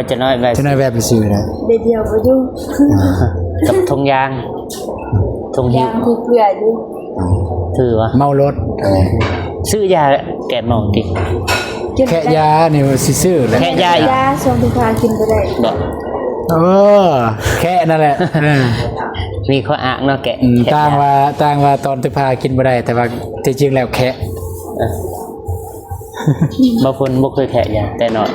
າຈະນ້ອຍແບບ ຈະນ້ອຍແບບຊື່ນະ ເດດຽວບໍ່ຢູ່ ກັບຖົງຢາງ ຖົງຫິ້ວ ຢາງຄືເກືອຢູ່ ຖືວ່າເມົາລົດ ເອີ ຊື້ຢາແກ້ເມົາຕິ ແຄະຢານີ້ຊິຊື້ແຫຼະ ແຄະຢາອີກ ຢາຊ່ວງທີ່ພາກິນບໍ່ໄດ້ ບໍ່ ເອີ ແຄະນັ້ນແຫຼະ ເອີ ມີຂໍ້ອ້າງເນາະ ແກະ ອືມ ແຄະຢາ ຕ່າງວ່າ ຕ່າງວ່າຕອນທີ່ພາກິນບໍ່ໄດ້ ແຕ່ວ່າທີ່ຈິງແລ້ວແຄະ ເອີ ບໍ່ ເພິ່ນບໍ່ເຄີຍແຄະຢາແຕ່ນ້ອຍ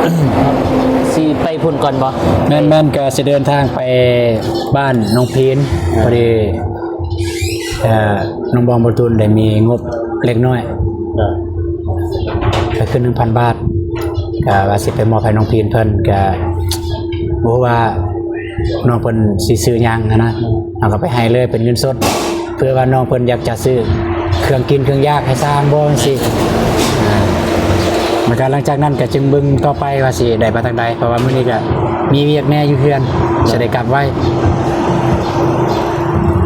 ອືມ ຊິໄປພຸ້ນກ່ອນບໍ່? ແມ່ນໆ ກໍຊິເດີນທາງໄປບ້ານນ້ອງພີນ ອ່າ ພໍດີ ເອີ ນ້ອງບອງ ບໍ່ຕູນໄດ້ມີງົບເລັກນ້ອຍ ເອີ ກໍຄືໜຶ່ງພັນບາດ ກໍວ່າຊິໄປມອບໃຫ້ນ້ອງພີນເພິ່ນ ກໍບໍ່ຮູ້ວ່ານ້ອງເພິ່ນຊິຊື້ຫຍັງຫັ້ນນະ ເຮົາກໍໄປໃຫ້ເລີຍເປັນເງິນສົດ ເພື່ອວ່ານ້ອງເພິ່ນຢາກຈະຊື້ເຄື່ອງກິນເຄື່ອງຢາກໃຫ້ຊ່າງບໍ່ ຈັ່ງຊີ້ ແລ້ວກໍຫຼັງຈາກນັ້ນກໍຈຶ່ງເບິ່ງຕໍ່ໄປວ່າຊິໄດ້ໄປທາງໃດ ເພາະວ່າມື້ນີ້ກໍມີວຽກແດ່ຢູ່ເຮືອນ ຊິໄດ້ກັບໄວ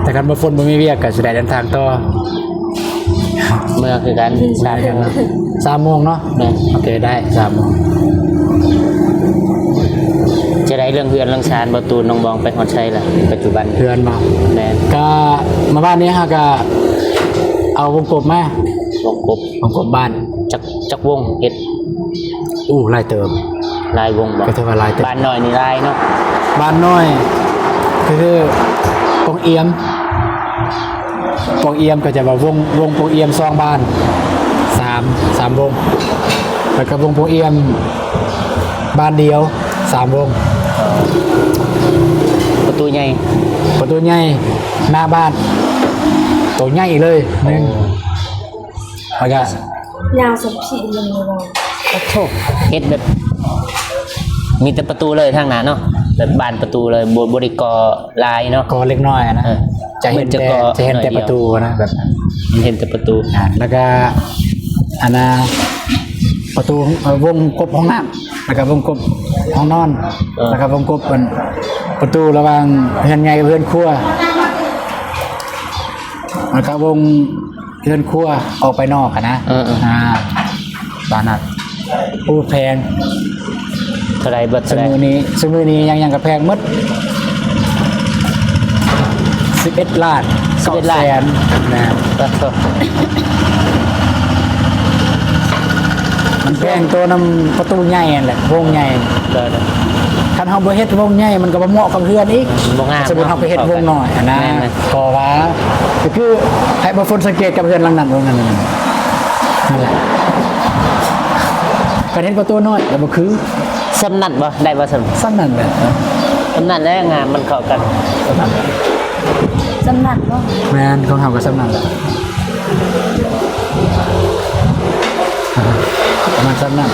ແຕ່ຄັນບໍ່ຝົນບໍ່ມີວຽກກໍຊິໄດ້ເດີນທາງຕໍ່ ເມືອຄືກັນ ສາມໂມງເນາະ ແມ່ນ ໂອເຄ ໄດ້ ສາມໂມງ ຈະໄດ້ເລື່ອງເຮືອນເລື່ອງຊານ ບໍ່ຕູນ ນ້ອງບອງໄປຮອດໃສລະ ປັດຈຸບັນ ເຮືອນບໍ່ ແມ່ນ ກະມາບ້ານນີ້ເຮົາກະເອົາວົງກົບມາ ວົງກົບ ວົງກົບບ້ານ ຈັກ ຈັກວົງເຮັດ ໂອ້ ຫຼາຍເຕີບ ຫຼາຍວົງບໍ່ ກໍຖືວ່າຫຼາຍເຕີບ ບ້ານນ້ອຍນີ້ຫຼາຍເນາະ ບ້ານນ້ອຍ ກໍຄືປ່ອງອຽມ ປ່ອງອຽມກໍຈະວ່າວົງ ວົງປ່ອງອຽມສອງບ້ານ ສາມ ສາມວົງ ແລ້ວກໍວົງປ່ອງອຽມບ້ານດຽວ ສາມວົງ ປະຕູໃຫຍ່ ປະຕູໃຫຍ່ ໜ້າບ້ານ ໂຕໃຫຍ່ເລີຍ ໜຶ່ງ ໂອ້ ແລ້ວກໍ ຍາວສອງພີດໜຶ່ງວ່າ ໂອ້ໂຫ ເຮັດແບບ ມີແຕ່ປະຕູເລີຍທາງໜ້າເນາະ ແບບບານປະຕູເລີຍ ບໍ່ ບໍ່ໄດ້ກໍ່ຫຼາຍເນາະ ກໍ່ເລັກນ້ອຍນະ ເອີ ຈະເຫັນແຕ່ ຈະເຫັນແຕ່ປະຕູນະ ແບບ ເຫັນແຕ່ປະຕູ ອ່າ ແລ້ວກໍ ອັນນ່າ ປະຕູ ເອີ ວົງກົບຫ້ອງນ້ຳ ແລ້ວກໍວົງກົບຫ້ອງນອນ ເອີ ແລ້ວກໍວົງກົບ ອັນ ປະຕູລະຫວ່າງເຮືອນໃຫຍ່ກັບເຮືອນຄົວ ແລ້ວກໍວົງ ເຮືອນຄົວອອກໄປນອກຫັ້ນນະ ເອີໆ ອ່າ ປານນັ້ນ ໂອ້ ແພງ ເທົ່າໃດເບິດ ຊຸມື້ນີ້ ຊຸມື້ນີ້ຫຍັງໆກໍແພງໝົດ ສິບເອັດລ້ານ ສິບເອັດລ້ານ ເກົ້າແສນ ແມ່ນ ປາດໂທ້ ມັນແພງໂຕນຳປະຕູໃຫຍ່ຫັ້ນແຫຼະ ວົງໃຫຍ່ ໂດຍໆ ຄັນເຮົາບໍ່ເຮັດວົງໃຫຍ່ ມັນກໍບໍ່ເໝາະກັບເຮືອນອີກ ບໍ່ງາມ ສົມມຸດເຮົາໄປເຮັດວົງນ້ອຍຫັ້ນນະ ແມ່ນໆ ເພາະວ່າ ກໍຄືໃຫ້ບໍ່ຝົນສັງເກດກັບເຮືອນຫຼັງນັ້ນ ເບິ່ງນັ້ນ ນັ້ນແຫຼະ ການເຮັດປະຕູນ້ອຍແລ້ວບໍ່ຄື ສ່ຳນັ້ນບໍ່ ໄດ້ບໍ່ສ່ຳ ສ່ຳນັ້ນແຫຼະ ສ່ຳນັ້ນແຫຼະ ງາມມັນເຂົ້າກັນ ສ່ຳນັ້ນບໍ່ ແມ່ນ ຂອງເຮົາກໍສ່ຳນັ້ນແຫຼະ ປະມານສ່ຳນັ້ນ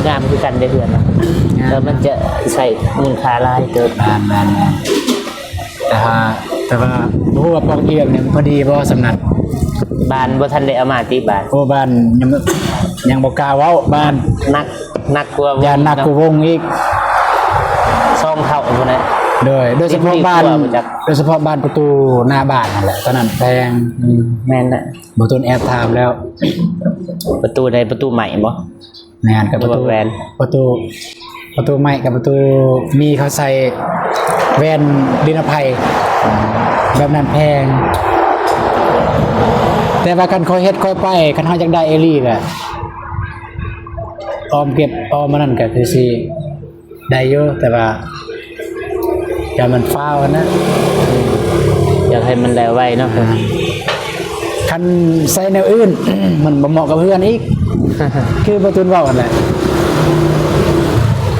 ງາມຄືກັນເດ້ເຮືອນນະ ງາມ ແລ້ວມັນຈະໃຊ້ມູນຄ່າຫຼາຍເຕີບ ແມ່ນໆໆ. ແຕ່ວ່າ ແຕ່ວ່າບໍ່ຮູ້ວ່າປ່ອງອຽມນີ້ມັນພໍດີບໍ່ ສ່ຳນັ້ນ ບ້ານບໍ່ທັນໄດ້ເອົາມາຕິ ບ້ານ ໂອ້ ບ້ານຍັງ ຍັງບໍ່ກ້າເວົ້າ ບ້ານ ໜັກ ໜັກກວ່າວົງ ຢ້ານໜັກກວ່າວົງອີກ ສອງເທົ່າພຸ້ນແຫຼະ ໂດຍ ໂດຍສະເພາະບ້ານ ໂດຍສະເພາະບ້ານປະຕູໜ້າບ້ານຫັ້ນແຫຼະ ຕອນນັ້ນແພງ ອືມ ແມ່ນແຫຼະ ບໍ່ຕົນແອບຖາມແລ້ວ ປະຕູໃດ ປະຕູໄມ້ບໍ່? ແມ່ນ ກັບປະຕູ ປະຕູ ປະຕູໄມ້ກັບປະຕູມີ ເຂົາໃສ່ແວ່ນນິລະໄພ ແບບນັ້ນແພງ ແຕ່ວ່າຄັນຄ່ອຍເຮັດຄ່ອຍໄປ ຄັນເຮົາຢາກໄດ້ອີ່ຫຼີກະ ອ້ອມເກັບອ້ອມອັນນັ້ນກະຄືຊິໄດ້ຢູ່ ແຕ່ວ່າ ຢ້ານມັນຟ້າວຫັ້ນນະ ຢາກໃຫ້ມັນແລ້ວໄວເນາະ ຄັນໃສ່ແນວອື່ນ ມັນບໍ່ເໝາະກັບເຮືອນອີກ ຄືບໍ່ຕູນເວົ້າຫັ້ນແຫຼະ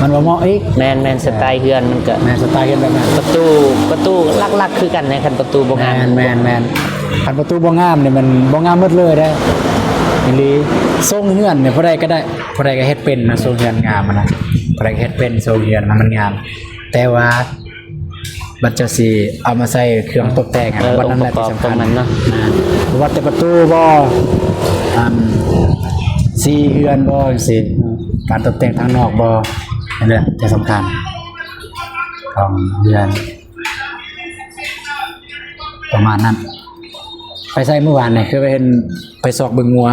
ມັນບໍ່ເໝາະອີກ ແມ່ນໆ ສະໄຕເຮືອນມັນກະ ແມ່ນ ສະໄຕເຮືອນແບບນັ້ນ ປະຕູ ປະຕູຫຼັກໆຄືກັນນະ ຄັນປະຕູບໍ່ງາມ ແມ່ນໆໆ ຄັນປະຕູບໍ່ງາມນີ້ມັນບໍ່ງາມໝົດເລີຍເດ້ ອີ່ຫຼີ ຊົງເຮືອນນີ້ຜູ້ໃດກໍໄດ້ ຜູ້ໃດກໍເຮັດເປັນນະ ຊົງເຮືອນງາມຫັ້ນນະ ຜູ້ໃດກໍເຮັດເປັນຊົງເຮືອນໃຫ້ມັນງາມ ແຕ່ວ່າ ບັດເຈົ້າຊິເອົາມາໃສ່ເຄື່ອງຕົກແຕ່ງ ເອີ ບັດນັ້ນແຫຼະ ອົງປະກອບ ທີ່ສຳຄັນ ຂອງມັນເນາະ ແມ່ນ ບໍ່ວ່າແຕ່ປະຕູບໍ່ ອັນ ສີເຮືອນບໍ່ ຈັ່ງຊີ້ ການຕົກແຕ່ງທາງນອກບໍ່ ອັນນີ້ແຫຼະທີ່ສຳຄັນ ຂອງເຮືອນ ປະມານນັ້ນ ໄປໃສມື້ວານນີ້ ຄືໄປເຫັນ ໄປຊອກເບິ່ງງົວ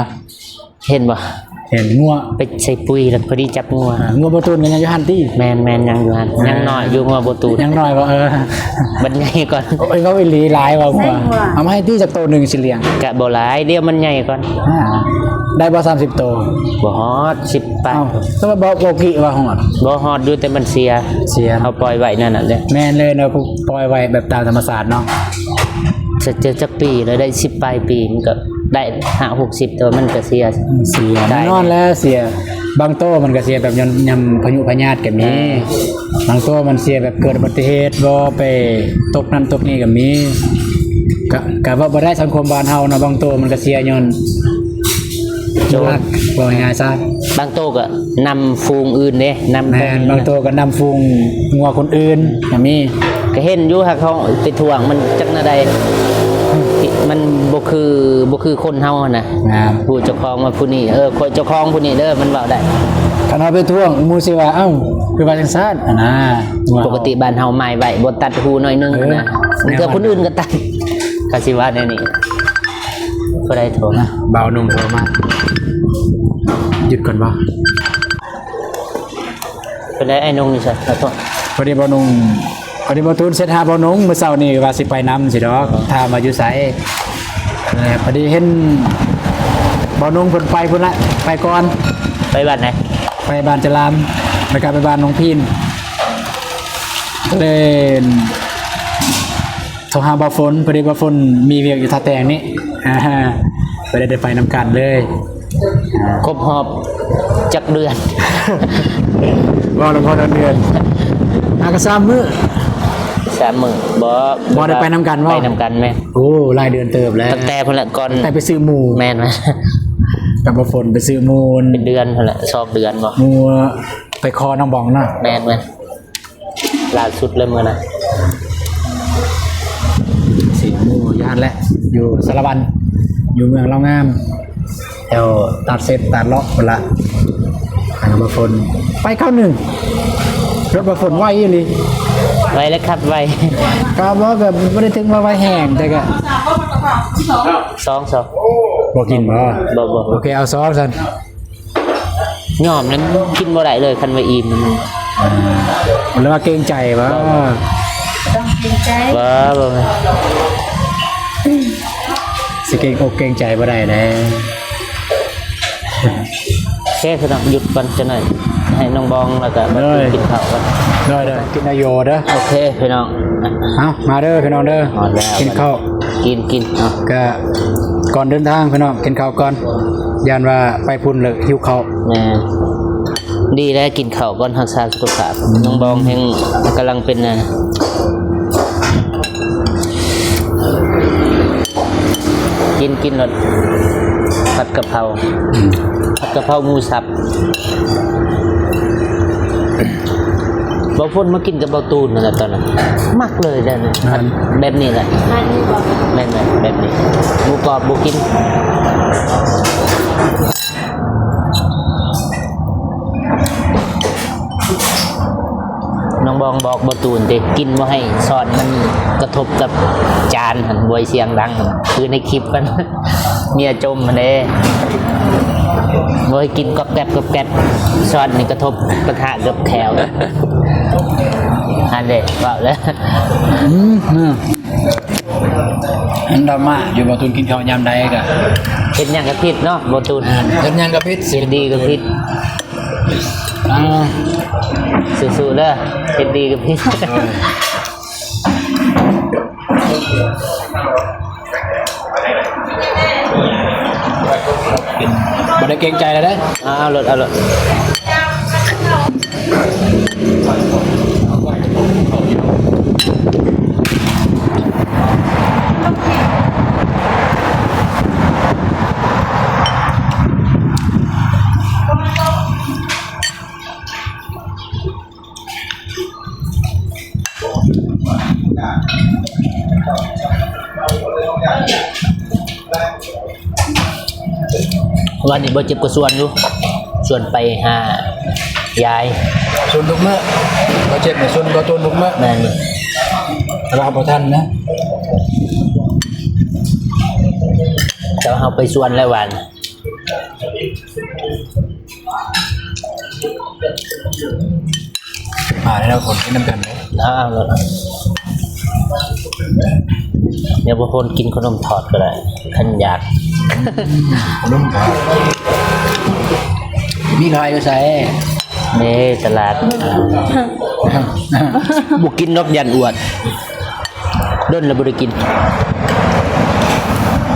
ເຫັນບໍ່? ເຫັນງົວ ໄປໃສ່ປຸຍແລ້ວພໍດີຈັບງົວ ອ່າ ງົວບໍ່ຕູນກໍຍັງຢູ່ຫັ້ນຕິ? ແມ່ນໆ ຍັງຢູ່ຫັ້ນ ອ່າ ຍັງນ້ອຍຢູ່ງົວບໍ່ຕູນ ຍັງນ້ອຍບໍ່? ເອີ ບັດໃຫຍ່ກ່ອນ ໂອ້ຍ ເວົ້າອີ່ຫຼີຫຼາຍວ່າງົວ ໃສ່ງົວ ເອົາມາໃຫ້ຕິຈັກໂຕໜຶ່ງຊິລ້ຽງ ກະບໍ່ຫຼາຍ ດຽວມັນໃຫຍ່ກ່ອນ ອ່າ ໄດ້ບໍ່ສາມສິບໂຕ? ບໍ່ຮອດສິບປາຍ ເອົ້າ ແຕ່ວ່າບໍ່ ບໍ່ກີວ່າຮອດ ບໍ່ຮອດຢູ່ ແຕ່ມັນເສຍ ເສຍ ເຮົາປ່ອຍໄວ້ນັ້ນນະ ແມ່ນເລີຍເນາະ ຜູ້ປ່ອຍໄວ້ແບບຕາມທຳມະຊາດເນາະ ຈັກ ຈັກ ຈັກປີແລ້ວ ໄດ້ສິບປາຍປີ ມັນກໍ ໄດ້ຫ້າຫົກສິບ ແຕ່ວ່າມັນກໍເສຍ ເສຍ ຕາຍ ແນ່ນອນແຫຼະ ເສຍ ບາງໂຕມັນກໍເສຍແບບຍ້ອນ ຍ້ອນພະຍຸພະຍາດກໍມີ ອ່າ ບາງໂຕມັນເສຍແບບເກີດອຸບັດຕິເຫດບໍ່ ໄປຕົກນັ້ນຕົກນີ້ກໍມີ ກະ ກະເວົ້າບໍ່ໄດ້ ສັງຄົມບ້ານເຮົາເນາະ ບາງໂຕມັນກະເສຍຍ້ອນ ໂຈນ ລັກ ເວົ້າງ່າຍໆຊະ ບາງໂຕກໍນຳຝູງອື່ນເດ້ ນຳ ແມ່ນ ບາງໂຕກໍນຳຝູງງົວຄົນອື່ນກໍມີ ກໍເຫັນຢູ່ ຫາກເຮົາໄປທ້ວງມັນຈັກແນວໃດ ມັນບໍ່ຄື ບໍ່ຄືຄົນເຮົາຫັ້ນນະ ແມ່ນ ຮູ້ເຈົ້າຂອງວ່າຜູ້ນີ້ ເອີ ຂ້ອຍເຈົ້າຂອງຜູ້ນີ້ເດີ ມັນເວົ້າໄດ້ ຄັນເຮົາໄປທ້ວງໝູ່ຊິວ່າ ເອົ້າ ຄືວ່າຈັ່ງຊັ້ນຫັ້ນນະ ປົກກະຕິບ້ານເຮົາໝາຍໄວ້ ບໍ່ຕັດຫູໜ້ອຍໜຶ່ງຫັ້ນນະ ເອີ ບາງເທື່ອຄົນອື່ນກໍຕັດ ເຂົາຊິວ່າແນວນີ້ ຜູ້ໃດໂທມາ ບ່າວໜຸ່ມໂທມາ ຢຸດກ່ອນບໍ່? ເປັນໃດອ້າຍນົງຢູ່ໃສ? ຂໍໂທດ ພໍດີບ່າວນົງ ພໍດີບ່າວຕູນເຊັດຫາບ່າວນົງ ມື້ເຊົ້ານີ້ວ່າຊິໄປນຳຊີ້ດອກ ຖາມວ່າຢູ່ໃສ ແລ້ວພໍດີເຫັນບ່າວນົງເພິ່ນໄປພຸ້ນລະ ໄປກ່ອນ ໄປບ້ານໃດ? ໄປບ້ານຈະລາມ ແລ້ວກໍໄປບ້ານນ້ອງພີນ ກໍເລີຍ ໂທຫາບ່າວຝົນ ພໍດີບ່າວຝົນມີວຽກຢູ່ທ່າແຕງນີ້ ອາ ກໍເລີຍໄດ້ໄປນຳກັນເລີຍ ຄົບຮອບຈັກເດືອນ? ເວົ້ານຳພໍ່ເດືອນ ຫາກະສາມມື້ ສາມມື້ ບໍ່ ບໍ່ໄດ້ໄປນຳກັນບໍ່? ໄປນຳກັນແມ່ນ ໂອ້ ຫຼາຍເດືອນເຕີບແລ້ວ ຕັ້ງແຕ່ພຸ້ນແຫຼະ ກ່ອນ ແຕ່ໄປຊື້ໝູ່ ແມ່ນ ກັບບ່າວຝົນໄປຊື້ໝູ່ ເປັນເດືອນພຸ້ນແຫຼະ ສອງເດືອນບໍ່ ໝູ່ໄປຂໍນ້ອງບອງເນາະ ແມ່ນໆ ລ່າສຸດເລີຍມື້ນະ ຊິໝູ່ຢູ່ຫັ້ນແຫຼະ ຢູ່ສາລະວັນ ຢູ່ເມືອງລາວງາມ ແຖວຕາດເຊັດຕາດເລາະພຸ້ນລະ ທາງບ່າວຝົນ ໄປຄາວໜຶ່ງ ລົດບ່າວຝົນໄວອີ່ຫຼີ ໄວແລ້ວຂັບໄວ ກໍບໍ່ ກໍບໍ່ໄດ້ເຖິງວ່າໄວແຮງ ແຕ່ກໍ ສອງ ສອງ ບໍ່ກິນບໍ່? ບໍ່ ບໍ່ ໂອເຄ ເອົາສອງຊັ້ນ. ຍອມນັ້ນກິນບໍ່ໄດ້ເລີຍ ຄັນວ່າອີ່ມ ຫຼືວ່າເກງໃຈບໍ່? ບໍ່ ບໍ່ ບໍ່ແມ່ນ ຊິເກງອົກເກງໃຈບໍ່ໄດ້ແດ່. ໂອເຄ ພີ່ນ້ອງ ຢຸດກ່ອນຈັກໜ້ອຍ ໃຫ້ນ້ອງບອງ ແລ້ວກໍມາກິນເຂົ້າກ່ອນ ໂດຍໆ ກິນນະໂຍເດີ ໂອເຄ ພີ່ນ້ອງ ເອົາ ມາເດີພີ່ນ້ອງເດີ ກິນເຂົ້າ ກິນ ກິນ ເອົາ ກະກ່ອນເດີນທາງພີ່ນ້ອງ ກິນເຂົ້າກ່ອນ ຢ້ານວ່າໄປພຸ້ນແລ້ວຫິວເຂົ້າ ແມ່ນ ດີແລ້ວກິນເຂົ້າກ່ອນ ຮັກສາສຸຂະພາບ ອືມ ນ້ອງບອງແຮ່ງກຳລັງເປັນນະ ກິນ ກິນໂລດ ຜັດກະເພົາ ອືມ ຜັດກະເພົາໝູສັບ. ບ່າວຝົນມາກິນກັບບ່າວຕູນນັ້ນແຫຼະຕອນນັ້ນ ມັກເລີຍເດ້ ແມ່ນ ແບບນີ້ແຫຼະ ແມ່ນແບບນີ້ ໝູກອບບໍ່ກິນ ນ້ອງບອງບອກບ່າວຕູນຕິ ກິນບໍ່ໃຫ້ຊ້ອນມັນກະທົບກັບຈານຫັ້ນ ບໍ່ໃຫ້ສຽງດັງ ຄືໃນຄລິບຫັ້ນ ເມຍຈົ່ມຫັ້ນເດ້ ບໍ່ໃຫ້ກິນກອບແກັບ ກອບແກັບ ຊ້ອນນີ້ກະທົບປະທະກັບແຂ້ວ ຫັ້ນເດ້ ເວົ້າແລ້ວ ອືມ ອືມ ອັນດາມາຢູ່ ບ່າວຕູນກິນເຂົ້າຍາມໃດກະ ເຮັດຫຍັງກະຜິດເນາະ ບ່າວຕູນ ເຮັດຫຍັງກະຜິດ ເຮັດດີກະຜິດ ອ່າ ສູ້ໆເດີ ເຮັດດີກະຜິດ ບໍ່ໄດ້ເກງໃຈແລ້ວເດີ ເອົາໂລດ ເອົາໂລດ. ວັນນີ້ບໍ່ເຈັບກໍຊວນຢູ່ ຊວນໄປຫາຍາຍ ຊວນທຸກມື້ ບໍ່ເຈັບນີ້ຊວນ ບໍ່ຊວນທຸກມື້ ແມ່ນ ແຕ່ວ່າເຮົາບໍ່ທັນນະ ແຕ່ວ່າເຮົາໄປຊວນແລ້ວວານ ມາແລ້ວຄົນກິນນຳກັນເດີ ອ້າວ ດຽວບໍ່ຄົນກິນຂະໜົມທອດກໍໄດ້ ຄັນຢາກ ຂະໜົມທອດ ມີຂາຍຢູ່ໃສ? ເດ້ ຕະຫຼາດ ບໍ່ກິນດອກ ຢ້ານອວດ. ດົນແລ້ວບໍ່ໄດ້ກິນ ຂ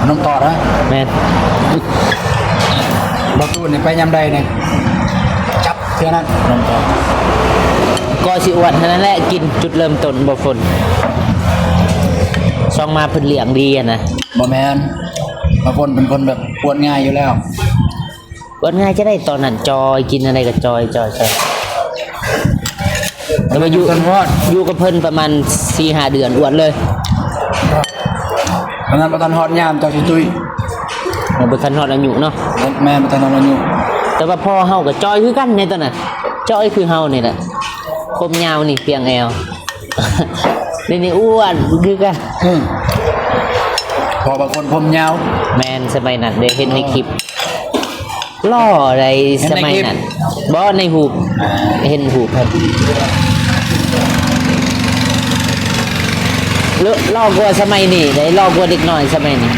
ະໜົມທອດນະ ແມ່ນ ບໍ່ຕູ້ນນີ້ໄປຍາມໃດນີ້ ຈັບເທື່ອນັ້ນ ຂະໜົມທອດ ກໍຊິອວດຫັ້ນແຫຼະ ກິນຈຸດເລີ່ມຕົ້ນບໍ່ຝົນ ຊ່ອງມາເພິ່ນລ້ຽງດີຫັ້ນນະ. ບໍ່ແມ່ນ ບາງຄົນເປັນຄົນແບບອວດງ່າຍຢູ່ແລ້ວ. ອວດງ່າຍຈະໄດ້ ຕອນນັ້ນຈ່ອຍ ກິນອັນໃດກໍຈ່ອຍ ຈ່ອຍ ຈ່ອຍ. ແຕ່ວ່າຢູ່ ບໍ່ທັນຮອດ ຢູ່ກັບເພິ່ນປະມານສີ່ຫ້າເດືອນ ອວດເລີຍ. ຕອນນັ້ນບໍ່ທັນຮອດຍາມເຈົ້າຊິຕຸ້ຍ. ເອີ ບໍ່ທັນຮອດອາຍຸເນາະ. ແມ່ນ ບໍ່ທັນຮອດອາຍຸ. ແຕ່ວ່າພໍ່ເຮົາກໍຈ່ອຍຄືກັນໃນຕອນນັ້ນ ຈ່ອຍຄືເຮົານີ້ແຫຼະ ຜົມຍາວນີ້ປຽງແອວ. ນີ້ ນີ້ອ້ວນຄືກັນ. ອືມ ເພາະບາງຄົນຜົມຍາວ. ແມ່ນ ສະໄໝນັ້ນເດ້ ເຫັນໃນຄລິບ. ຫຼໍ່ໃດສະໄໝນັ້ນ. ເຫັນໃນຄລິບ ບໍ່ ໃນຮູບ ອ່າ ເຫັນຮູບເພິ່ນ. ຫຼໍ່ ຫຼໍ່ກວ່າສະໄໝນີ້ເດ້ ຫຼໍ່ກວ່າເດັກນ້ອຍສະໄໝນີ້.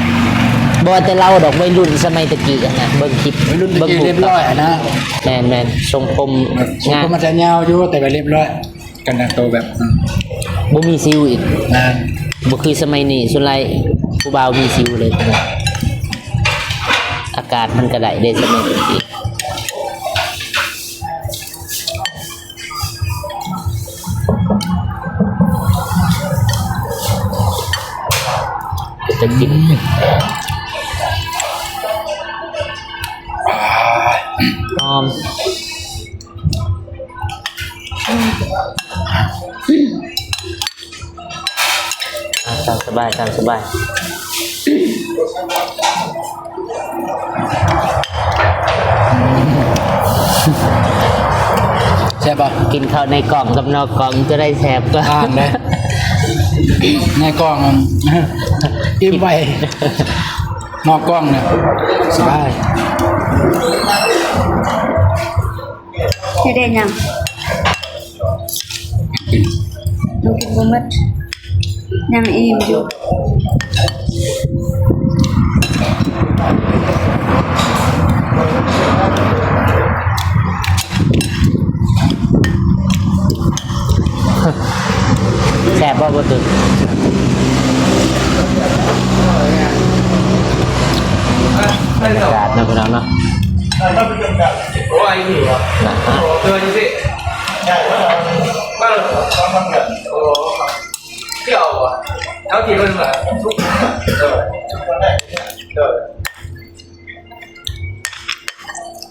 ບໍ່ແຕ່ລາວດອກ ໄວລຸ້ນສະໄໝຕະກີ້ຫັ້ນນະ ເບິ່ງຄລິບ ໄວລຸ້ນຕະກີ້ ເບິ່ງຮູບ ລຽບຮ້ອຍຫັ້ນນະ. ແມ່ນໆ ຊົງຜົມ ແບບຊົງ ງາມ ຜົມອາດຈະຍາວຢູ່ ແຕ່ວ່າລຽບຮ້ອຍ. ກັນແຕ່ງໂຕແບບ ອືມ ບໍ່ມີສິວອີກ. ແມ່ນ ບໍ່ຄືສະໄໝນີ້ ສ່ວນຫຼາຍຜູ້ບ່າວມີສິວເລີຍ. ອາກາດມັນກໍໄດ້ເດ້ ສະໄໝນີ້. ເປັນຕາກິນ. ອືມ ຫອມ. ອ່າ ຕາມສະບາຍ ຕາມສະບາຍ. ແຊບບໍ່? ກິນເຂົ້າໃນກ້ອງກັບນອກກ້ອງ ໂຕໃດແຊບກວ່າ? ຕ່າງເດ້ ໃນກ້ອງ ອີ່ມໄວ ນອກກ້ອງນະ ສະບາຍ. ຊິໄດ້ຫຍັງ? ໜູກິນບໍ່ໝົດ ຍັງອີ່ມຢູ່. ແຊບບໍ່ ບໍ່ຕຸນ? ບັນຍາກາດເນາະ ພີ່ນ້ອງເນາະ.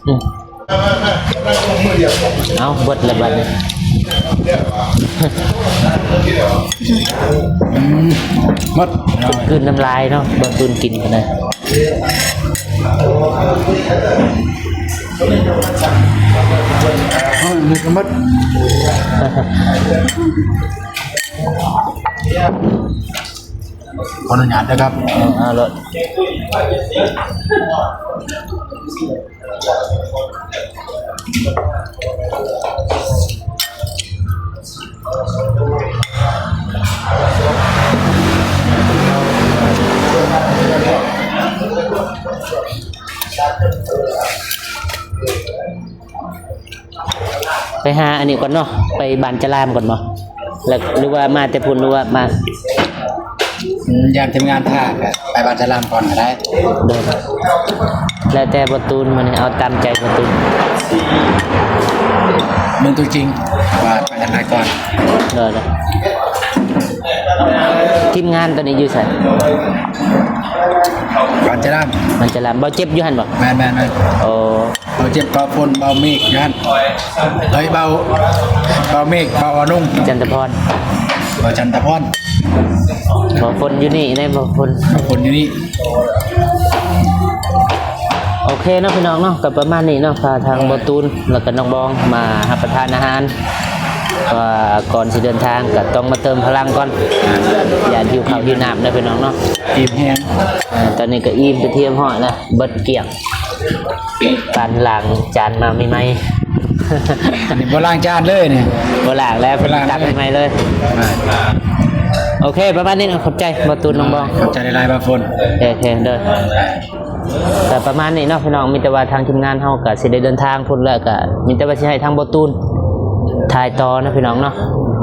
ອືມ ເອົາ ເບິດແລ້ວບັດນີ້. ອືມ ໝົດ ຄືນນ້ຳລາຍເນາະ ບໍ່ຕຸນກິນປານໃດ. ເອີ ນີ້ກໍໝົດ. ຂໍອະນຸຍາດເດີຄັບ. ເອີ ເອົາໂລດ. ໄປຫາອັນນີ້ກ່ອນເນາະ ໄປບ້ານຈະລາມກ່ອນບໍ່ ຫຼືວ່າມາແຕ່ພຸ້ນ ຫຼືວ່າມາ? ອືມ ຢ້ານທີມງານຖ້າ ກໍໄປບ້ານຈະລາມກ່ອນກໍໄດ້. ໂດຍ ແລ້ວແຕ່ບໍ່ຕູນ ມື້ນີ້ເອົາຕາມໃຈບໍ່ຕູນ ເບິ່ງຕົວຈິງວ່າໄປທາງໃດກ່ອນ. ໂດຍ ໂດຍ. ທີມງານຕອນນີ້ຢູ່ໃສ? ບ້ານຈະລາມ. ບ້ານຈະລາມ. ບໍ່ເຈັບຢູ່ຫັ້ນບໍ່? ແມ່ນໆໆ. ໂອ້ ເບົາເຈັບ ເບົາຝົນ ເບົາເມກຢູ່ຫັ້ນ. ເອີຍ ເບົາ ເບົາເມກ ເບົາອະນຸງ ຈັນທະພອນ ເບົາຈັນທະພອນ. ເບົາຝົນຢູ່ນີ້ເດ້ ເບົາຝົນ ເບົາຝົນຢູ່ນີ້. ໂອເຄເນາະ ພີ່ນ້ອງເນາະ ກໍປະມານນີ້ເນາະ ພາທາງ ໂດຍ ບໍ່ຕູນ ແລ້ວກໍນ້ອງບອງມາຮັບປະທານອາຫານ. ເພາະວ່າກ່ອນຊິເດີນທາງກໍຕ້ອງມາເຕີມພະລັງກ່ອນ ຢ້ານຫິວເຂົ້າຫິວນ້ຳເດີ ພີ່ນ້ອງເນາະ. ອີ່ມແຮງ. ເອີ ຕອນນີ້ກໍອີ່ມເປັນທີ່ຮຽບຮ້ອຍແລ້ວ ເບິດກ້ຽງ. ປານລ້າງຈານມາໃໝ່ໆ. ອັນນີ້ບໍ່ລ້າງຈານເລີຍນີ້. ບໍ່ລ້າງແລ້ວ ບໍ່ລ້າງ ຕັກໃໝ່ໆເລີຍ. ໂອເຄ ປະມານນີ້ເນາະ. ຂອບໃຈເບົາຕູນ ນ້ອງບອງ. ຂອບໃຈຫຼາຍໆ ເບົາຝົນ. ໂອເຄ ໂດຍ. ກໍປະມານນີ້ເນາະ ພີ່ນ້ອງ. ມີແຕ່ວ່າທາງທີມງານເຮົາກໍຊິໄດ້ເດີນທາງພຸ້ນແລ້ວ ກໍມີແຕ່ວ່າຊິໃຫ້ທາງເບົາຕູນຖ່າຍຕໍ່ເນາະ ພີ່ນ້ອງເນາະ.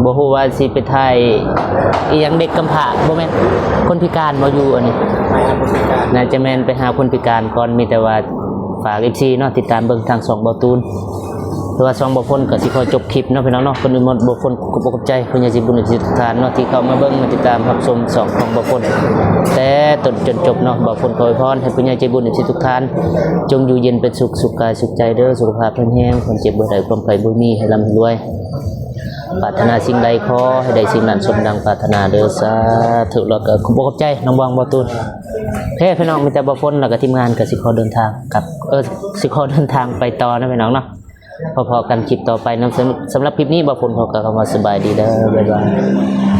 ບໍ່ຮູ້ວ່າຊິໄປຖ່າຍອີ່ຫຍັງ ເດັກກຳພ້າ ບໍ່ແມ່ນ ຄົນພິການບໍ່ ຢູ່ອັນນີ້? ໜ້າຈະແມ່ນໄປຫາຄົນພິການກ່ອນ. ມີແຕ່ວ່າຝາກ ເອັຟຊີ ເນາະ ຕິດຕາມເບິ່ງທາງຊ່ອງເບົາຕູນ. ຄືວ່າຊ່ອງບ່າວພົນກໍຊິຂໍຈົບຄລິບເນາະພີ່ນ້ອງເນາະ. ກ່ອນອື່ນໝົດບ່າວພົນກໍຂໍຂອບໃຈຜູ້ໃຫຍ່ໃຈບຸນທີ່ທຸກທ່ານເນາະ ທີ່ເຂົ້າມາເບິ່ງມາຕິດຕາມຮັບຊົມຊ່ອງຂອງບ່າວພົນແຕ່ຕົ້ນຈົນຈົບເນາະ. ບ່າວພົນກໍອວຍພອນໃຫ້ຜູ້ໃຫຍ່ໃຈບຸນທີ່ທຸກທ່ານ ຈົ່ງຢູ່ເຢັນເປັນສຸກ ສຸກກາຍສຸກໃຈເດີ້ ສຸຂະພາບແຂງແຮງ ຄວາມເຈັບບໍ່ໃຫ້ໄດ້ ຄວາມໄຂ້ບໍ່ມີ ໃຫ້ລ່ຳໃຫ້ລວຍ ປາດຖະໜາສິ່ງໃດຂໍໃຫ້ໄດ້ສິ່ງນັ້ນ ສົມດັ່ງປາດຖະໜາເດີ້ ສາທຸ. ແລ້ວກໍຂອບໃຈນ້ອງບອງ ບ່າວຕູນ. ໂອເຄພີ່ນ້ອງ ມີແຕ່ບ່າວພົນ ແລ້ວກໍທີມງານກໍຊິຂໍເດີນທາງກັບ ເອີ ຊິຂໍເດີນທາງໄປຕໍ່ເນາະພີ່ນ້ອງເນາະ. ພໍ້ໆກັນຄລິບຕໍ່ໄປນຳ. ສຳລັບຄລິບນີ້ ບ່າວພົນຂໍກ່າວຄຳວ່າສະບາຍດີເດີ້ ບາຍບາຍ.